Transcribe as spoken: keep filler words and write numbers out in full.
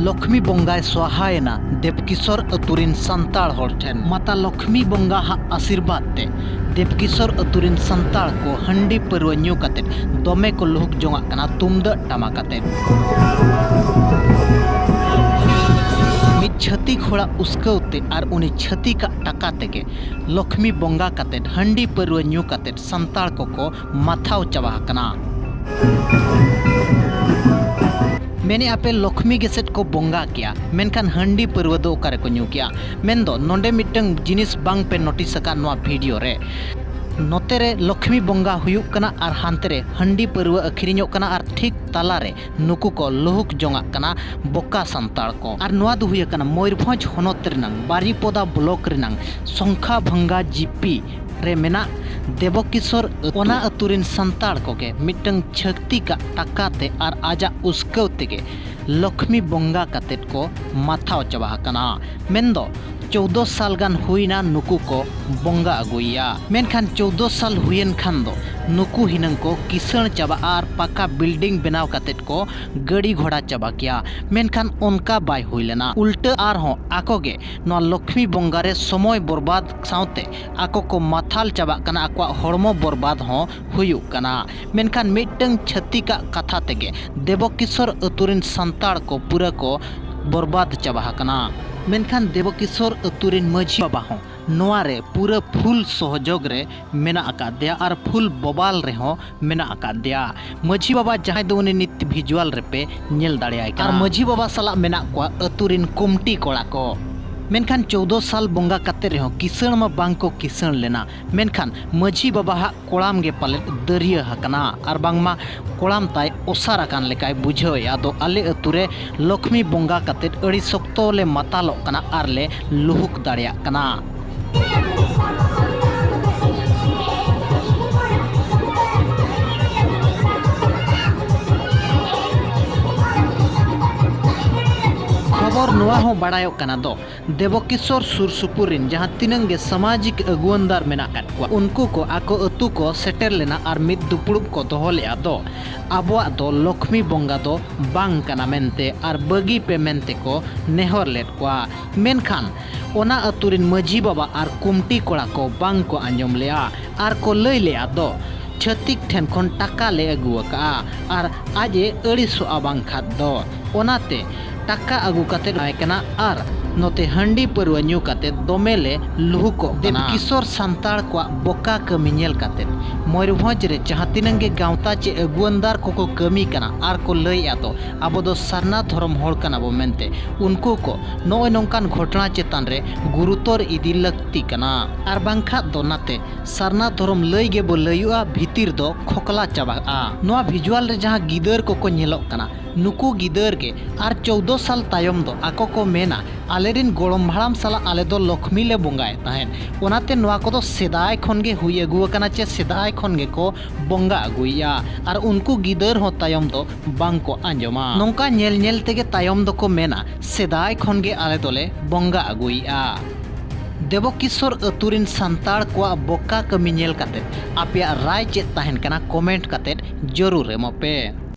ᱞᱚᱠᱷᱢᱤ ᱵᱚᱸᱜᱟᱭ ᱥᱚᱦᱟᱭᱮᱱᱟ ᱫᱮᱵᱽᱠᱤᱥᱚᱨ ᱟᱹᱛᱩ ᱨᱤᱱ ᱥᱟᱱᱛᱟᱲ ᱦᱚᱲ ᱴᱷᱮᱱ᱾ ᱢᱟᱛᱟ ᱞᱚᱠᱷᱢᱤ ᱵᱚᱸᱜᱟ ᱦᱟᱜ ᱟᱥᱤᱨᱵᱟᱫᱽ ᱛᱮ ᱫᱮᱵᱽᱠᱤᱥᱚᱨ ᱟᱹᱛᱩ ᱨᱤᱱ ᱥᱟᱱᱛᱟᱲ ᱠᱚ ᱦᱟᱺᱰᱤ ᱯᱟᱹᱨᱣᱟᱹ ᱧᱩ ᱠᱟᱛᱮ ᱫᱚᱢᱮ ᱠᱚ ᱞᱩᱦᱩᱠ ᱡᱚᱝᱟᱜ ᱠᱟᱱᱟ ᱛᱩᱢᱫᱟᱹᱜ ᱴᱟᱢᱟᱠ ᱟᱛᱮ᱾ ᱢᱤᱫ ᱪᱷᱟᱹᱛᱤᱠ ᱦᱚᱲᱟᱜ ᱩᱥᱠᱟᱹᱣ ᱛᱮ ᱟᱨ ᱩᱱᱤ ᱪᱷᱟᱹᱛᱤᱠᱟᱜ ᱴᱟᱠᱟ ᱛᱮᱜᱮ ᱞᱚᱠᱷᱢᱤ ᱵᱚᱸᱜᱟ ᱠᱟᱛᱮ ᱦᱟᱺᱰᱤ ᱯᱟᱹᱨᱣᱟᱹ ᱧᱩ ᱠᱟᱛᱮ ᱥᱟᱱᱛᱟᱲ ᱠᱚᱠᱚ ᱢᱟᱛᱷᱟᱣ ᱪᱟᱵᱟ ᱟᱠᱟᱱᱟ᱾ ᱢᱮᱱᱮᱜᱼᱟ ᱯᱮ ᱞᱚᱠᱷᱢᱤ ᱜᱮᱥᱮᱫ ᱠᱚ ᱵᱚᱸᱜᱟ ᱠᱮᱭᱟ, ᱢᱮᱱᱠᱷᱟᱱ ᱦᱟᱺᱰᱤ ᱯᱟᱹᱨᱣᱟᱹ ᱫᱚ ᱚᱠᱟ ᱨᱮᱠᱚ ᱧᱩ ᱠᱮᱭᱟ? ᱢᱮᱱᱫᱚ ᱱᱚᱰᱮ ᱢᱤᱫᱴᱟᱝ ᱡᱤᱱᱤᱥ ᱵᱟᱝ ᱯᱮ ᱱᱳᱴᱤᱥ ᱟᱠᱟᱫ ᱱᱚᱣᱟ ᱵᱷᱤᱰᱤᱭᱳ ᱨᱮ᱾ ᱱᱚᱛᱮ ᱨᱮ ᱞᱚᱠᱷᱢᱤ ᱵᱚᱸᱜᱟ ᱦᱩᱭᱩᱜ ᱠᱟᱱᱟ ᱟᱨ ᱦᱟᱱᱛᱮ ᱨᱮ ᱦᱟᱺᱰᱤ ᱯᱟᱹᱨᱣᱟᱹ ᱟᱹᱠᱷᱨᱤᱧᱚᱜ ᱠᱟᱱᱟ ᱟᱨ ᱴᱷᱤᱠ ᱛᱟᱞᱟᱨᱮ ᱱᱩᱠᱩ ᱠᱚ ᱞᱩᱦᱩᱠ ᱡᱚᱝᱟᱜ ᱠᱟᱱᱟ ᱵᱚᱠᱟ ᱥᱟᱱᱛᱟᱲ ᱠᱚ᱾ ᱟᱨ ᱱᱚᱣᱟ ᱫᱚ ᱦᱩᱭ ᱟᱠᱟᱱᱟ ᱢᱚᱭᱩᱨᱵᱷᱚᱸᱡᱽ ᱦᱚᱱᱚᱛ ᱨᱮᱱᱟᱝ ᱵᱟᱨᱤᱯᱚᱫᱟ ᱵᱞᱚᱠ ᱨᱮᱱᱟᱝ ᱥᱚᱝᱠᱷᱟ ᱵᱷᱟᱝᱜᱟ ᱡᱤᱯᱤ ᱨᱮ ᱢᱮᱱᱟᱜ ᱫᱮᱵᱚᱠᱤᱥᱚᱨ ᱟᱹᱛᱩ᱾ ᱚᱱᱟ ᱟᱹᱛᱩ ᱨᱮᱱ ᱥᱟᱱᱛᱟᱲ ᱠᱚᱜᱮ ᱢᱤᱫᱴᱟᱝ ᱪᱷᱟᱹᱛᱤᱠᱟᱜ ᱴᱟᱠᱟ ᱛᱮ ᱟᱨ ᱟᱡᱟᱜ ᱩᱥᱠᱟᱹᱣ ᱛᱮᱜᱮ ᱞᱚᱠᱷᱢᱤ ᱵᱚᱸᱜᱟ ᱠᱟᱛᱮᱫ ᱠᱚ ᱢᱟᱛᱷᱟᱣ ᱪᱟᱵᱟ ᱟᱠᱟᱱᱟ᱾ ᱢᱮᱱᱫᱚ ᱪᱳᱫᱽᱫᱳ ᱥᱟᱞ ᱜᱟᱱ ᱦᱩᱭᱱᱟ ᱱᱩᱠᱩ ᱠᱚ ᱵᱚᱸᱜᱟ ᱟᱹᱜᱩᱭᱮᱭᱟ᱾ ᱢᱮᱱᱠᱷᱟᱱ ᱪᱳᱫᱽᱫᱳ ᱥᱟᱞ ᱦᱩᱭᱮᱱ ᱠᱷᱟᱱ ᱫᱚ ᱱᱩᱠᱩ ᱦᱤᱱᱟᱹᱝ ᱠᱚ ᱠᱤᱥᱟᱹᱬ ᱪᱟᱵᱟᱜᱼᱟ ᱟᱨ ᱯᱟᱠᱟ ᱵᱤᱞᱰᱤᱝ ᱵᱮᱱᱟᱣ ᱠᱟᱛᱮᱫ ᱠᱚ ᱜᱟᱹᱰᱤ ᱜᱷᱚᱲᱟ ᱪᱟᱵᱟ ᱠᱮᱭᱟ᱾ ᱢᱮᱱᱠᱷᱟᱱ ᱚᱱᱠᱟ ᱵᱟᱭ ᱦᱩᱭ ᱞᱮᱱᱟ᱾ ᱩᱞᱴᱟᱹ ᱟᱨᱦᱚᱸ ᱟᱠᱚ ᱜᱮ ᱱᱚᱣᱟ ᱞᱚᱠᱷᱢᱤ ᱵᱚᱸᱜᱟ ᱨᱮ ᱥᱚᱢᱚᱭ ᱵᱚᱨᱵᱟᱫ ᱥᱟᱶᱛᱮ ᱟᱠᱚ ᱠᱚ ᱢᱟᱛᱷᱟᱞ ᱪᱟᱵᱟᱜ ᱠᱟᱱᱟ, ᱟᱠᱚᱣᱟᱜ ᱦᱚᱲᱢᱚ ᱵᱚᱨᱵᱟᱫ ᱦᱚᱸ ᱦᱩᱭᱩᱜ ᱠᱟᱱᱟ᱾ ᱢᱮᱱᱠᱷᱟᱱ ᱢᱤᱫᱴᱟᱝ ᱪᱷᱟᱹᱛᱤᱠᱟᱜ ᱠᱟᱛᱷᱟ ᱛᱮᱜᱮ ᱫᱮᱵᱚᱠᱤᱥᱚᱨ ᱟᱹᱛᱩ ᱨᱮᱱ ᱥᱟᱱᱛᱟᱲ ᱠᱚ ᱯᱩᱨᱟᱹ ᱠᱚ ᱵᱚᱨᱵᱟᱫ ᱪᱟᱵᱟ ᱟᱠᱟᱱᱟ᱾ ᱢᱮᱱᱠᱷᱟᱱ ᱫᱮᱵᱚᱠᱤᱥᱚᱨ ᱟᱹᱛᱩ ᱨᱮᱱ ᱢᱟᱹᱡᱷᱤ ᱵᱟᱵᱟ ᱦᱚᱸ ᱱᱚᱣᱟ ᱨᱮ ᱯᱩᱨᱟᱹ ᱯᱷᱩᱞ ᱥᱚᱦᱚᱡᱳᱜᱽ ᱨᱮ ᱢᱮᱱᱟᱜ ᱟᱠᱟᱫ ᱫᱮᱭᱟ ᱟᱨ ᱯᱷᱩᱞ ᱵᱚᱵᱟᱞ ᱨᱮᱦᱚᱸ ᱢᱮᱱᱟᱜ ᱟᱠᱟᱫ ᱫᱮᱭᱟ᱾ ᱢᱟᱹᱡᱷᱤ ᱵᱟᱵᱟ ᱡᱟᱦᱟᱸᱭ ᱫᱚ ᱩᱱᱤ ᱱᱤᱛ ᱵᱷᱤᱡᱩᱣᱟᱞ ᱨᱮᱯᱮ ᱧᱮᱞ ᱫᱟᱲᱮᱭᱟᱭ ᱠᱟᱱᱟ᱾ ᱟᱨ ᱢᱟᱹᱡᱷᱤ ᱵᱟᱵᱟ ᱥᱟᱞᱟᱜ ᱢᱮᱱᱟᱜ ᱠᱚᱣᱟ ᱟᱹᱛᱩ ᱨᱮᱱ ᱠᱚᱢᱴᱤ ᱠᱚᱲᱟ ᱠᱚ᱾ ᱢᱮᱱᱠᱷᱟᱱ ᱪᱳᱫᱽᱫᱳ ᱥᱟᱞ ᱵᱚᱸᱜᱟ ᱠᱟᱛᱮ ᱨᱮᱦᱚᱸ ᱠᱤᱥᱟᱹᱬ ᱢᱟ ᱵᱟᱝ ᱠᱚ ᱠᱤᱥᱟᱹᱬ ᱞᱮᱱᱟ, ᱢᱮᱱᱠᱷᱟᱱ ᱢᱟᱹᱡᱷᱤ ᱵᱟᱵᱟ ᱦᱟᱜ ᱠᱚᱲᱟᱢ ᱜᱮ ᱯᱟᱞᱮᱫ ᱫᱟᱹᱨᱭᱟᱹ ᱟᱠᱟᱱᱟ ᱟᱨ ᱵᱟᱝᱢᱟ ᱠᱚᱲᱟᱢ ᱛᱟᱭ ᱚᱥᱟᱨ ᱟᱠᱟᱱ ᱞᱮᱠᱟᱭ ᱵᱩᱡᱷᱟᱹᱣᱮᱫᱼᱟ᱾ ᱟᱫᱚ ᱟᱞᱮ ᱟᱹᱛᱩ ᱨᱮ ᱞᱚᱠᱷᱢᱤ ᱵᱚᱸᱜᱟ ᱠᱟᱛᱮ ᱟᱹᱰᱤ ᱥᱚᱠᱛᱚ ᱞᱮ ᱢᱟᱛᱟᱞᱚᱜ ᱠᱟᱱᱟ ᱟᱨ ᱞᱮ ᱞᱩᱦᱩᱠ ᱫᱟᱲᱮᱭᱟᱜ ᱠᱟᱱᱟ᱾ ᱠᱷᱚᱵᱚᱨ ᱱᱚᱣᱟ ᱦᱚᱸ ᱵᱟᱲᱟᱭᱚᱜ ᱠᱟᱱᱟ ᱫᱚ, ᱫᱮᱵᱚᱠᱤᱥᱚᱨ ᱥᱩᱨ ᱥᱩᱯᱩᱨ ᱨᱤᱱ ᱡᱟᱦᱟᱸ ᱛᱤᱱᱟᱹᱝ ᱜᱮ ᱥᱟᱢᱟᱡᱤᱠ ᱟᱹᱜᱩᱣᱟᱹᱱᱫᱟᱨ ᱢᱮᱱᱟᱜ ᱟᱠᱟᱫ ᱠᱚᱣᱟ, ᱩᱱᱠᱩ ᱠᱚ ᱟᱠᱚ ᱟᱹᱛᱩ ᱠᱚ ᱥᱮᱴᱮᱨ ᱞᱮᱱᱟ ᱟᱨ ᱢᱤᱫ ᱫᱩᱯᱲᱩᱵ ᱠᱚ ᱫᱚᱦᱚ ᱞᱮᱫᱼᱟ ᱫᱚ, ᱟᱵᱚᱣᱟᱜ ᱫᱚ ᱞᱚᱠᱷᱢᱤ ᱵᱚᱸᱜᱟ ᱫᱚ ᱵᱟᱝ ᱠᱟᱱᱟ ᱢᱮᱱᱛᱮ ᱟᱨ ᱵᱟᱹᱜᱤ ᱯᱮ ᱢᱮᱱᱛᱮ ᱠᱚ ᱱᱮᱦᱚᱨ ᱞᱮᱫ ᱠᱚᱣᱟ᱾ ᱢᱮᱱᱠᱷᱟᱱ ᱚᱱᱟ ᱟᱹᱛᱩ ᱨᱤᱱ ᱢᱟᱹᱡᱷᱤ ᱵᱟᱵᱟ ᱟᱨ ᱠᱩᱢᱴᱤ ᱠᱚᱲᱟ ᱠᱚ ᱵᱟᱝ ᱠᱚ ᱟᱸᱡᱚᱢ ᱞᱮᱫᱼᱟ ᱟᱨ ᱠᱚ ᱞᱟᱹᱭ ᱞᱮᱫᱼᱟ ᱫᱚ, ᱪᱷᱟᱹᱛᱤᱠ ᱴᱷᱮᱱ ᱠᱷᱚᱱ ᱴᱟᱠᱟ ᱞᱮ ᱟᱹᱜᱩ ᱟᱠᱟᱫᱼᱟ ᱟᱨ ᱟᱡ ᱮ ᱟᱹᱲᱤᱥᱚᱜᱼᱟ ᱵᱟᱝᱠᱷᱟᱱ ᱫᱚ᱾ ᱚᱱᱟᱛᱮ ᱴᱟᱠᱟ ᱟᱹᱜᱩ ᱠᱟᱛᱮ ᱮᱢᱟᱭ ᱠᱟᱱᱟ ᱟᱨ ᱱᱚᱛᱮ ᱦᱟᱺᱰᱤ ᱯᱟᱹᱨᱣᱟᱹ ᱧᱩ ᱠᱟᱛᱮ ᱫᱚᱢᱮ ᱞᱮ ᱞᱩᱦᱩᱠᱚᱜ ᱠᱟᱱᱟ᱾ ᱫᱮᱵ ᱠᱤᱥᱚᱨ ᱥᱟᱱᱛᱟᱲ ᱠᱚᱣᱟᱜ ᱵᱚᱠᱟ ᱠᱟᱹᱢᱤ ᱧᱮᱞ ᱠᱟᱛᱮ ᱢᱚᱭᱩᱨᱵᱷᱚᱸᱡᱽ ᱨᱮ ᱡᱟᱦᱟᱸ ᱛᱤᱱᱟᱹᱝ ᱜᱮ ᱜᱟᱶᱛᱟ ᱪᱮ ᱟᱹᱜᱩᱣᱟᱹᱱᱫᱟᱨ ᱠᱚᱠᱚ ᱠᱟᱹᱢᱤ ᱠᱟᱱᱟ ᱟᱨ ᱠᱚ ᱞᱟᱹᱭᱮᱫᱼᱟ ᱫᱚ, ᱟᱵᱚ ᱫᱚ ᱥᱟᱨᱱᱟ ᱫᱷᱚᱨᱚᱢ ᱦᱚᱲ ᱠᱟᱱᱟ ᱵᱚ ᱢᱮᱱᱛᱮ, ᱩᱱᱠᱩ ᱠᱚ ᱱᱚᱜᱼᱚᱭ ᱱᱚᱝᱠᱟᱱ ᱜᱷᱚᱴᱚᱱᱟ ᱪᱮᱛᱟᱱ ᱨᱮ ᱜᱩᱨᱩᱛᱚᱨ ᱤᱫᱤ ᱞᱟᱹᱠᱛᱤ ᱠᱟᱱᱟ᱾ ᱟᱨ ᱵᱟᱝᱠᱷᱟᱱ ᱫᱚ ᱱᱟᱛᱮ ᱥᱟᱨᱱᱟ ᱫᱷᱚᱨᱚᱢ ᱞᱟᱹᱭ ᱜᱮᱵᱚ ᱞᱟᱹᱭᱚᱜᱼᱟ, ᱵᱷᱤᱛᱤᱨ ᱫᱚ ᱠᱷᱚᱠᱞᱟ ᱪᱟᱵᱟᱜᱼᱟ᱾ ᱱᱚᱣᱟ ᱵᱷᱤᱡᱩᱣᱟᱞ ᱨᱮ ᱡᱟᱦᱟᱸ ᱜᱤᱫᱟᱹᱨ ᱠᱚᱠᱚ ᱧᱮᱞᱚᱜ ᱠᱟᱱᱟ, ᱱᱩᱠᱩ ᱜᱤᱫᱟᱹᱨ ᱜᱮ ᱟᱨ ᱪᱳᱫᱽᱫᱳ ᱥᱟᱞ ᱛᱟᱭᱚᱢ ᱫᱚ ᱟᱠᱚ ᱠᱚ ᱢᱮᱱᱟ, ᱟᱞᱮᱨᱤᱱ ᱜᱚᱲᱚᱢ ᱦᱟᱲᱟᱢ ᱥᱟᱞᱟᱜ ᱟᱞᱮ ᱫᱚ ᱞᱚᱠᱷᱢᱤ ᱞᱮ ᱵᱚᱸᱜᱟᱭᱮᱫ ᱛᱟᱦᱮᱸᱫ᱾ ᱚᱱᱟᱛᱮ ᱱᱚᱣᱟ ᱠᱚᱫᱚ ᱥᱮᱫᱟᱭ ᱠᱷᱚᱱ ᱜᱮ ᱦᱩᱭ ᱟᱹᱜᱩ ᱟᱠᱟᱱᱟ ᱪᱮ ᱥᱮᱫᱟᱭ ᱠᱷᱚᱱ ᱜᱮᱠᱚ ᱵᱚᱸᱜᱟ ᱟᱹᱜᱩᱭᱮᱫᱼᱟ᱾ ᱟᱨ ᱩᱱᱠᱩ ᱜᱤᱫᱟᱹᱨ ᱦᱚᱸ ᱛᱟᱭᱚᱢ ᱫᱚ ᱵᱟᱝ ᱠᱚ ᱟᱸᱡᱚᱢᱟ᱾ ᱱᱚᱝᱠᱟ ᱧᱮᱞ ᱧᱮᱞ ᱛᱮᱜᱮ ᱛᱟᱭᱚᱢ ᱫᱚᱠᱚ ᱢᱮᱱᱟ, ᱥᱮᱫᱟᱭ ᱠᱷᱚᱱ ᱜᱮ ᱟᱞᱮ ᱫᱚᱞᱮ ᱵᱚᱸᱜᱟ ᱟᱹᱜᱩᱭᱮᱫᱼᱟ᱾ ᱫᱮᱵᱚᱠᱤᱥᱚᱨ ᱟᱹᱛᱩ ᱨᱤᱱ ᱥᱟᱱᱛᱟᱲ ᱠᱚᱣᱟᱜ ᱵᱚᱠᱟ ᱠᱟᱹᱢᱤ ᱧᱮᱞ ᱠᱟᱛᱮ ᱟᱯᱮᱭᱟᱜ ᱨᱟᱭ ᱪᱮᱫ ᱛᱟᱦᱮᱱ ᱠᱟᱱᱟ, ᱠᱚᱢᱮᱱᱴ ᱠᱟᱛᱮ ᱡᱚᱨᱩᱨ ᱮᱢᱚᱜ ᱯᱮ᱾